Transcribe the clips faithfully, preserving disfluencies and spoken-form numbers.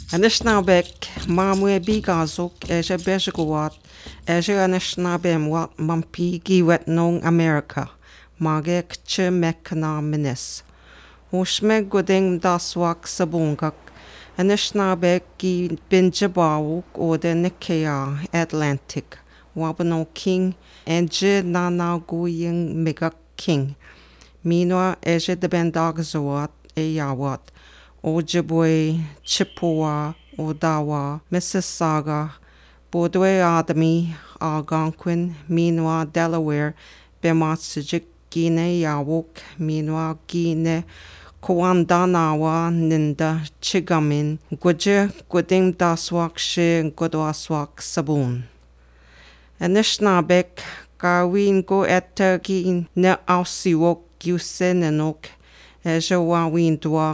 Anishinaabe, मामू A B गाजोक, एजे बेजगुवात, एजे अनिशिनाबे मुआत मम्पी की वेतनोंग अमेरिका, मागे कच्चे मेकना मिनेस। उष्मे गुदिंग दासवाक सबूंगक, अनिशिनाबे की बिंजबावुक ओदे निकेया अटलांटिक, वाबनो किंग, एंजे नाना गुयिंग मिगक किंग। मीनवा एजे दबेंदाग जुआत ए यावात। ओजबोई, चिपुआ, ओदावा, मिसिसागा, बोदवे आदमी, आगांकुन, मीनवा डेलावेयर, बेमात सिजिक कीने यावोक, मीनवा कीने कुवांदानावा निंदा चिगमिन, गुजे गुदिंग दासवाक शे गुदवासवाक सबून। अनिशिनाबेक कावीन को एत्तर की न आवसीवोक क्यूसे ननोक, एजे वावीन दुआ,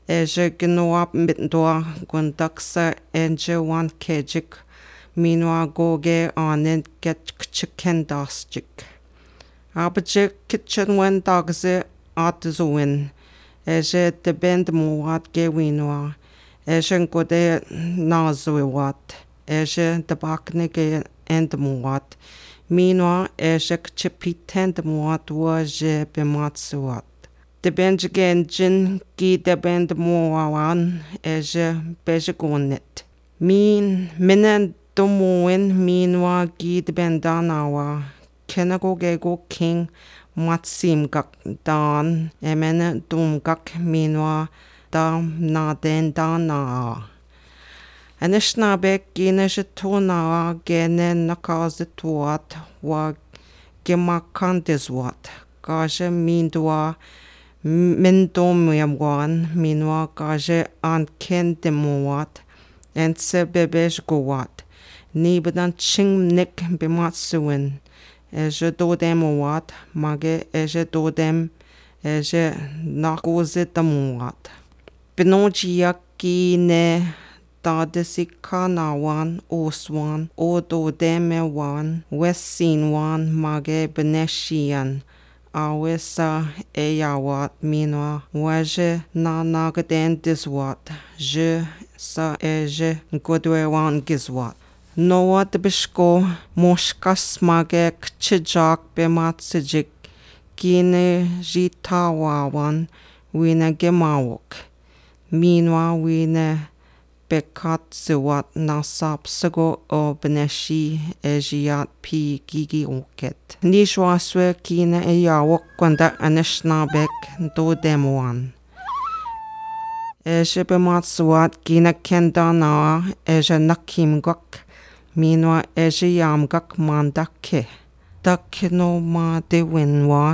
एजे गिनोआ मितदुआ गुंदक स एंजे वान केजिक, मीनवा गोगे आने गेच कचकेन दासजिक। अब जे किचन वन दागजे आत जुविन, एजे दबेंद मुवात गे वीनवा, एजे गुदे नाजुवात, एजे दबाकने गे एंद मुवात, मीनवा एजे कचे पीथेंद मुवात व जे बेमात जुवात। दबेंज गेंजिन की दबेंद मुवावान, एजे बेजगोनित। मीन, मिने दुमुविन मीनवा गीत बेंदानावा, खेनगो गेगो किंग मातसीम गक दान, एमेन दुम गक मीनवा दा नादेन दाना। अनिशिनाबे कीने जितुनावा गेने नकाजितुआत वा गेमाकान दिजुआत। काजे मींदुआ मिंदो मेवान, मीनवा काजे आनखेन दिमुआत, एंसे बेबेज गुवात। नी बदन चिंग निक बेमात सुविन, एजे दो देम वात, मागे एजे दो देम, एजे नाकोजे तमुआत। पिनोजिया कीने तादसिका नावान, ओसवान, ओ दो देम वान, वेसीन वान, मागे बनेशियन, आवे सा ए यावात मीनवा, वज ना नागदेन दिजवात, ज सा ए ज गुदवे वान गिजवात। नोवा दबिश्को मोशकस मागे कच्छ जाक पे मात सिजिक, कीने जीता वावन वीने गेमावोक। मीनवा वीने पेखात सिवात नासाप सगो ओ बनेशी एजियात पी गीगी ओकेत। निश्वासवे कीने ए यावोक कोंदा अनशना बेक दो देमवान। एजे पे मात सुवात कीने खेंदा नावा एजे नखीम गक, मीनवा एजे याम गक मांदा खे। दखिनो मा देविनवा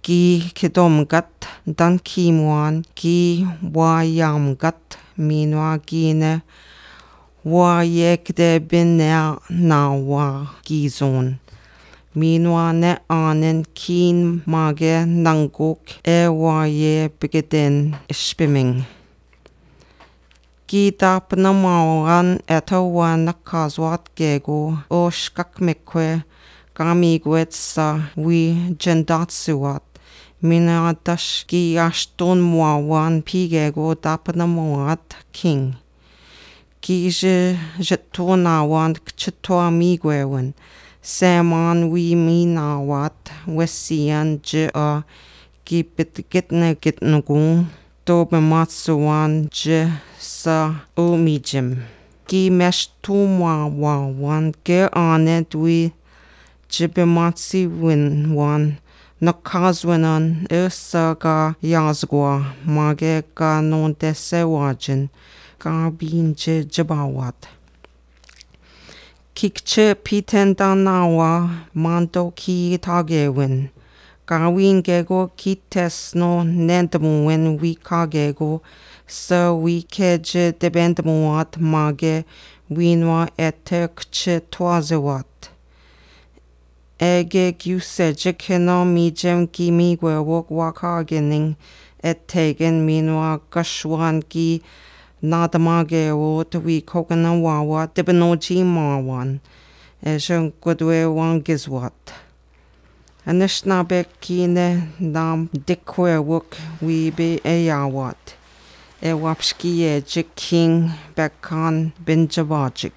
की खिदोम गत, दन खीमवान की वा याम गत, मीनवा कीने वा येक दे बिन्या नावा की जोन। मीनवा ने आनन कीन मागे नंगोक ए वा ये बिगदेन इश्पिमिंग। की दापन मावान एथो वा नकाजवात गेगो, ओ शकक मेक्वे कामी ग्वेत सा वी जंदात सिवात। मीना दश की आश्तोन मावान पी गेगो दापन मावात खिंग। की जे जत्तो नावान कछत्वा मी ग्वेवन। सैमान वी मी नावात वसियन ज अ की पित कितने कितनगुं तो बे मात्सुवान ज सा उमीजम। की मेश तू मा वा वान के आने तुई ज बे मात्सी विन वान नखाज वनन ए सा का याजगवा मागे का नोन ते से वाजन का बीन ज जबावात। किकचे पीथेंदा नावा मांतो की थागेवन। कावीन गेगो की तेसनो नेंदमुवन वी कागेगो स वी केज देबेंदमुवात मागे वीनवा एथे कचे थ्वाजवात। एगे क्यूसे जखेनो मीजम की मी ग्वेवोक वाका गेनिंग एथेगेन मीनवा कशवान की नादमा गेवो तवी खोगन वावा तिबनो जी मावान। एजं कुदवे वांग गिजवात। अनशना बेक कीने नाम दिखवे वोक वी बे एयावात। ए वापस की है जे किंग बैकान बिन जबाजिक।